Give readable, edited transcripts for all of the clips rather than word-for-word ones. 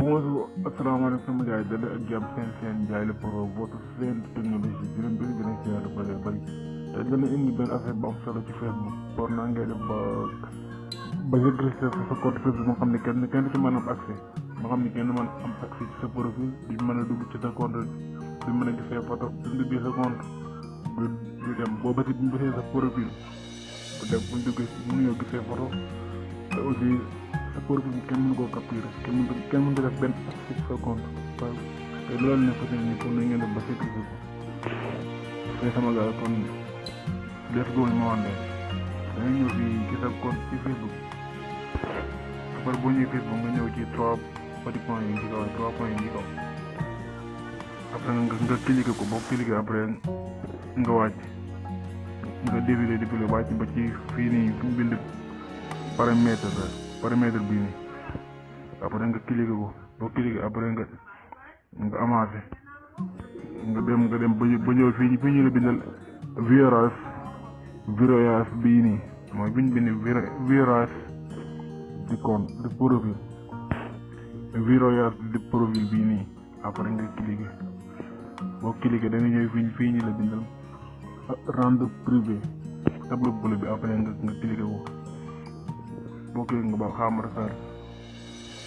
Bonjour, asalaamaaleykum gars yi dalee ak jàmm seen Ndiaye le Pro votre chaîne technologie bi leen bëri dina si yàlla bëri te dana indi benn affaire bu am solo ci Facebook. war naa ngay def ba régressé sa compte Facebook moo xam ne kenn du ci mën a am accès moo xam ne kenn mën am accès ci sa profil duñ mën a dugg ci sa compte duñ mën a gis say photo duñ duggee sa compte du dem boo bësi buñ bësee sa profil bu dem buñ duggee mënuñoo gis say photo te aussi sa profil bi kenn mënu koo capturer kenn mënu def benn accès ci sa compte te loolu ne peut-être ni pour na ngeen def ba sécuriser ko te sama gars kon def gool ma wan leen da nga ñëw fii ci sa compte ci Facebook après boo ñëwee Facebook nga ñëw ci trois points yi ci kaw après nga cliquer ko boo cliquer après nga wàcc nga défilé wàcc ba ci fii nii fi mu bind paramètre bii nii après nga cliquer ko boo cliquer après nga avancé nga dem ba ñëw fii ñu la bindal virage bii nii mooy biñ bind virage di compte de profil virage de profil bii nii après nga cliquer boo cliquer da nga ñëw fii ñu la bindal rendre privé tableau bleu bi après nga cliquer ko boo cliquer nga ba xaamara sar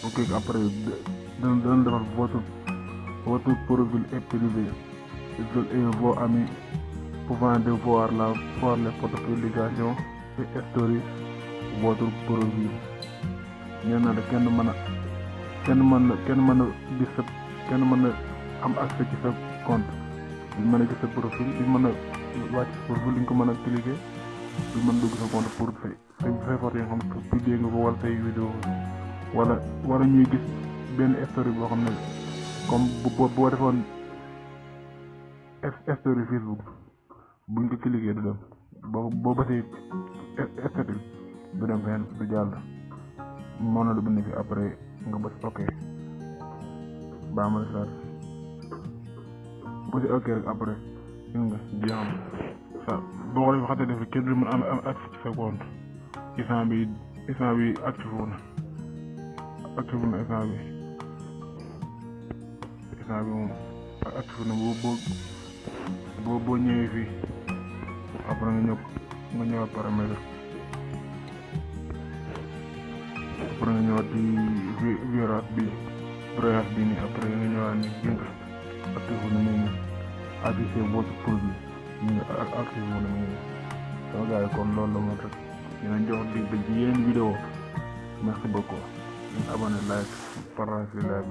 boo cliquer après dana defar votre profil est privé seuls vos amis pouvant de voir les photos publications et stories votre profil nee na de kenn mën a gis sa kenn mën a am accès ci sa compte duñ mën a gis sa profil duñ mën a wàcc sa profil duñ ko mën a cliquer duñ mën a dugg sa compte pour say photo yi nga xam ne publier nga ko wala say vidéo wala ñuy gis benn story boo xam ne comme boo defoon story Facebook buñ ko cliquer du dem boo bësee story du dem fenn du jàll moo na lu bind fi après nga bës ok baamal sar bësi ok rek après nga jeexam sa boo ko waxatee def kenn du mën am accès ci sa compte instant bi actif na instant bi moom actif na boo ñëwee fii après nga ñëwaat paramètre après nga ñëwaat ci virage bi nii après nga ñëwaat ni gis nga actif na mu ngi affiché votre produit ñu ngi actif na mu ngi sama gars yi kon loolu la moom rek dina jox dig ci yeneen vidéo merci beaucoup abonné like partage live bi